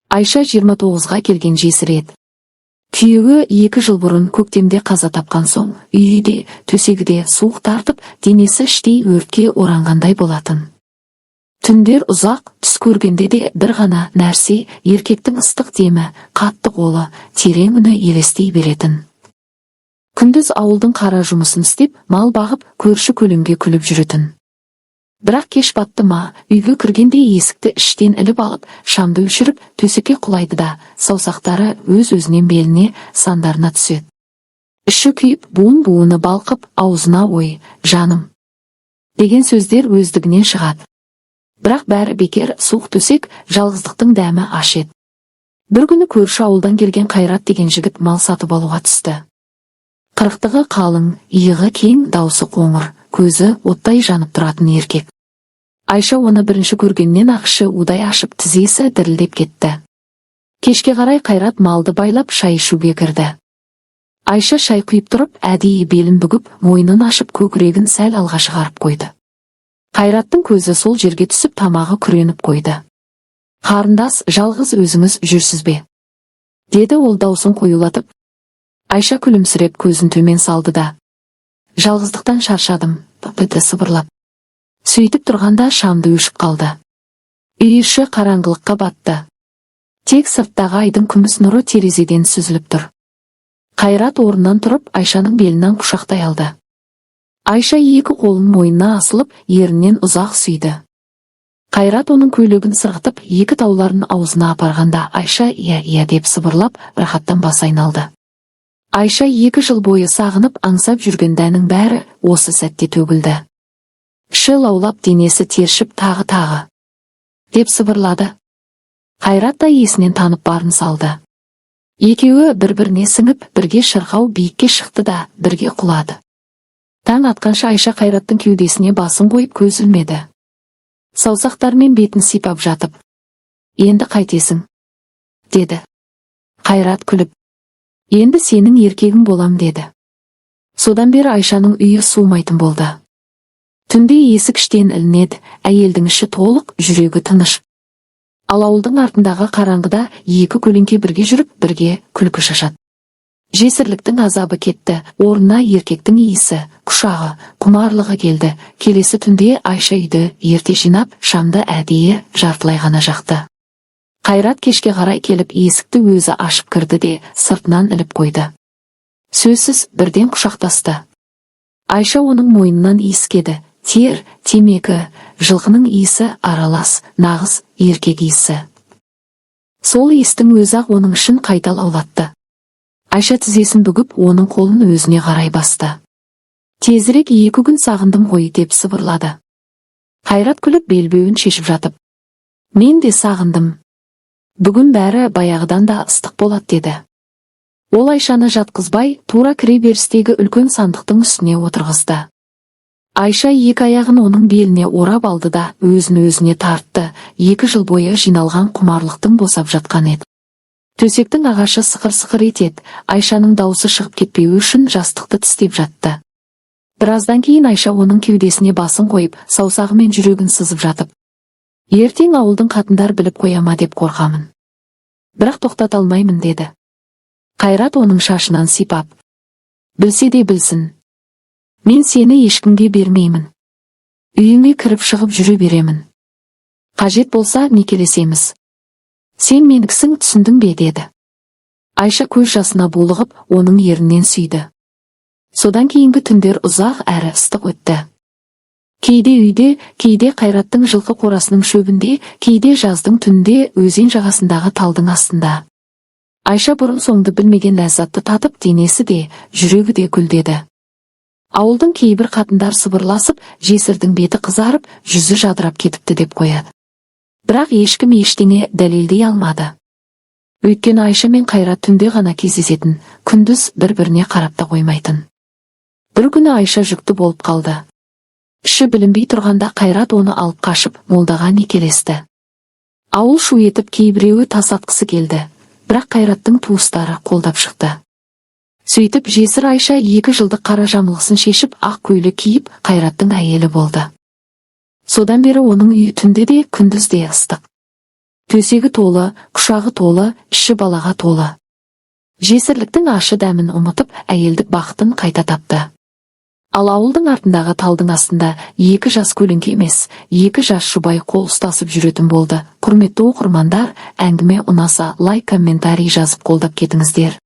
Айша 29-ға келген жесір еді. Күйеуі 2 жыл бұрын көктемде қаза тапқан соң, үйі де, төсегі де суық тартып, денесі іштей өртке оранғандай болатын. Түндер ұзақ, түс көргенде де бір ғана нәрсе: еркектің ыстық демі, қатты қолы, терең үні елестей беретін. Күндіз ауылдың қара жұмысын істеп, мал бағып, көрші көлемге күліп жүретін. Бірақ кеш батты ма, үйге кіргенде есікті іштен іліп алып, шамды өшіріп, төсекке құлайды да, саусақтары өз-өзінен беліне, сандарына түседі. Іші күйіп, буын-буыны балқып, аузына «Ой, жаным» деген сөздер өздігінен шығады. Бірақ бәрі бекер, суық төсек, жалғыздықтың дәмі ащы еді. Бір күні көрші ауылдан келген Қайрат деген жігіт мал сатып алуға түсті. Қырықтығы қалың, иығы кең, даусы қоңыр, көзі оттай жанып тұратын еркек. Айша оны бірінші көргеннен ақ іші удай ашып, тізесі дірілдеп кетті. Кешке қарай Қайрат малды байлап, шай ішуге кірді. Айша шай құйып тұрып, әдейі белін бүгіп, мойнын ашып, көкірегін сәл алға шығарып қойды. Қайраттың көзі сол жерге түсіп, тамағы күреніп қойды. «Қарындас, жалғыз өзіңіз жүрсіз бе?» – деді ол даусын қоюлатып. Айша күлімсіреп, көзін төмен салды да: «Жалғыздықтан шаршадым», – деді сыбырлап. Сөйтіп тұрғанда шамды өшіп қалды. Үй іші қараңғылыққа батты. Тек сырттағы айдың күміс нұры терезеден сүзіліп тұр. Қайрат орнынан тұрып, Айшаның белінен құшақтай алды. Айша екі қолын мойнына асылып, ерінен ұзақ сүйді. Қайрат оның көйлегін сырғытып, екі тауларын аузына апарғанда, Айша «Иә, иә» деп сыбырлап, рахаттан бас айналды. Айша 2 жыл бойы сағынып, аңсап жүрген дәнің бәрі осы сәтте төгілді. Іші лаулап, денесі тершіп, «Тағы, тағы» деп сыбырлады. Қайрат та есінен танып, барын салды. Екеуі бір-біріне сіңіп, бірге шырқау биікке шықты да, бірге құлады. Таң атқанша Айша Қайраттың кеудесіне басын қойып, көз ілмеді. Саусақтарымен бетін сипап жатып: «Енді қайтесің?» – деді. Қайрат күліп: «Енді сенің еркегің болам», – деді. Содан бері Айшаның үйі суымайтын болды. Түнде есік іштен ілінеді, әйелдің іші толық, жүрегі тыныш. Ал ауылдың артындағы қараңғыда екі көлеңке бірге жүріп, бірге күлкі шашады. Жесірліктің азабы кетті, орнына еркектің иісі, құшағы, құмарлығы келді. Келесі түнде Айша үйді ерте жинап, шамды әдейі жартылай ғана жақты. Қайрат кешке қарай келіп, есікті өзі ашып кірді де, сыртынан іліп қойды. Сөзсіз бірден құшақтасты. Айша оның мойнынан иіскеді. Тер, темекі, жылқының иісі аралас, нағыз еркек иісі. Сол иістің өзі-ақ оның ішін қайта лаулатты. Айша тізесін бүгіп, оның қолын өзіне қарай басты. «Тезірек 2 күн сағындым ғой», – деп сыбырлады. Қайрат күліп, белбеуін шешіп жатып: «Мен де сағындым. Бүгін бәрі баяғыдан да ыстық болады», – деді. Ол Айшаны жатқызбай, тура кіре берістегі үлкен сандықтың үстіне отырғызды. Айша екі аяғын оның беліне орап алды да, өзін өзіне тартты. 2 жыл бойы жиналған құмарлықтың босап жатқан еді. Төсектің ағашы сықыр-сықыр етеді. Айшаның даусы шығып кетпеуі үшін жастықты тістеп жатты. Біраздан кейін Айша оның кеудесіне басын қойып, саусағымен жүрегін сызып жатып: «Ертең ауылдың қатындар біліп қоя ма деп қорқамын. Бірақ тоқтата алмаймын», – деді. Қайрат оның шашынан сипап: «Білсе де білсін. Мен сені ешкімге бермеймін. Үйіңе кіріп шығып жүре беремін. Қажет болса, некелесеміз. Сен меніксің, түсіндің бе?» – деді. Айша көз жасына булығып, оның ернінен сүйді. Содан кейінгі түндер ұзақ әрі ыстық өтті. Кейде үйде, кейде Қайраттың жылқы қорасының шөбінде, кейде жаздың түнде өзен жағасындағы талдың астында. Айша бұрын соңды білмеген ләззатты татып, денесі де, жүрегі де гүлдеді. Ауылдың кейбір қатындар сыбырласып, жесірдің беті қызарып, жүзі жадырап кетіпті деп қояды. Бірақ ешкім ештеңе дәлелдей алмады. Өйткені Айша мен Қайрат түнде ғана кездесетін, күндіз бір-біріне қарап та қоймайтын. Бір күні Айша жүкті болып қалды. Іші білінбей тұрғанда Қайрат оны алып қашып, молдаға некелесті. Ауыл шу етіп, кейбіреуі тас атқысы келді, бірақ Қайраттың туыстары қолдап шықты. Сөйтіп жесір Айша 2 жылдық қара жамылғысын шешіп, ақ көйлек киіп, Қайраттың әйелі болды. Содан бері оның үйі түнде де, күндіз де ыстық. Төсегі толы, құшағы толы, іші балаға толы. Жесірліктің ащы дәмін ұмытып, әйелдік бақытын қайта тапты. Ал ауылдың артындағы талдың астында екі жас көлеңке емес, екі жас жұбай қол ұстасып жүретін болды. Құрметті оқырмандар, әңгіме ұнаса, лайк, комментарий жазып, қолдап кетіңіздер.